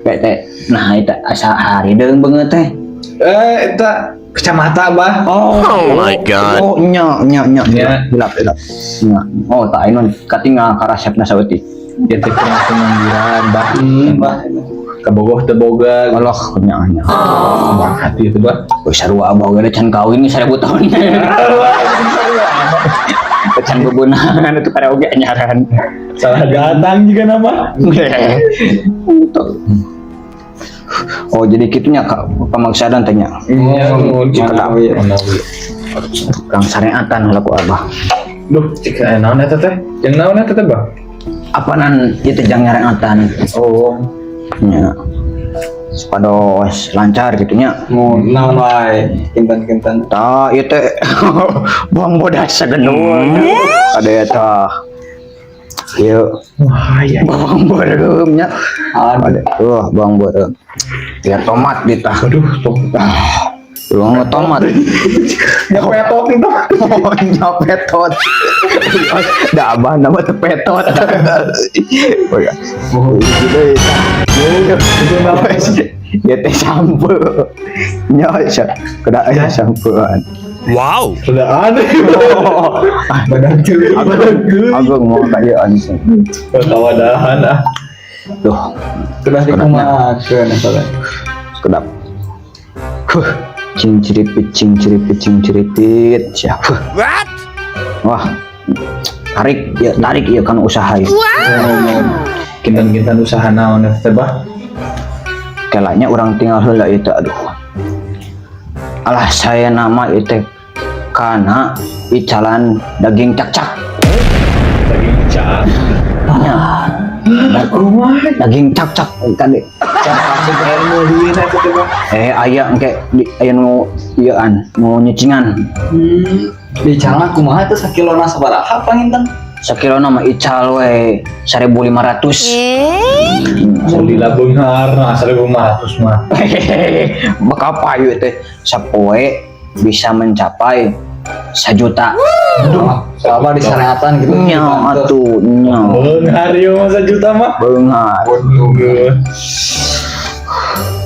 Teh. Nah, itu asa harideung beungeut teh. Eh, eta kacamata, Bah. Oh, Oh my God. Oh, nya nya nya. Nya. Hilap hilap. Nya. Oh, tak anu katinggal karasepna saeutik. Ya teh kurang pengangguran, Bah. Bah. Kabogoh teu boga. Allah, nya nya. Bang hati itu, Bah. Oh, sarua abah ge can kawin 1000 tahun. Can bebeunangan itu karaoke anyaran. Salah datang juga nama. Tuh. Oh, jadi kitunya kak pamaksadan teh nya. Iya, Oh, cik. iya. Manawi. Kang sareatan heula ku abah. Duh, cik naon eta teh? Jeung naon eta teh, Bah? Apanan ieu teh jang nyareatan? Oh, Nya. Supados lancar gitu nya. Mau naon wae, kinten-kinten. Tah, ieu teh buang bodas sagendul. Ada ya tah. Ieu wah ya. Bawang beureum nya. Aduh. Ada tuh bawang beureum. Ya tomat di tah. Waduh, tuh. Ah, bawang tomat. Nyapetot itu. Oh, nyapetot. Da abah nama teh petot. Oh ya. Oh, gitu ya. Itu naon? Ya teh sampo. Nya kedah aya sampoan. Wow. Sudah aneh. Oh, Badan cuy. aku mau kayak anjing. Kawadahan ah. Duh, Kedah dikumakeun eta teh. Kedap. Huh, cing ciripit, cing ciripit, cing ciripit. Siap. Huh. What? Wah, tarik ya, tarik ya kan usaha ya. Kinten-kinten usaha naon eta teh, Bah? Kelanya orang tinggal heula itu, aduh. Alah, saya nama itu karena icalan daging cak-cak. Daging cak. Ya. Daging cak-cak kan. Ilmu eta teh, Bah. Eh, aya engke di aya nu ieuan nu nyicingan. Di calna kumaha teh, sakilona sabaraha panginten? Sakilona mah ical we 1500. Alhamdulillah beunghar, nah 1500 mah. Bakal payu teh sapoe bisa mencapai 1 juta. Aduh, sama di sareatan gitu. Nya atuh nya. Beunghar ieu mah 1 juta mah. Beunghar. Waduh.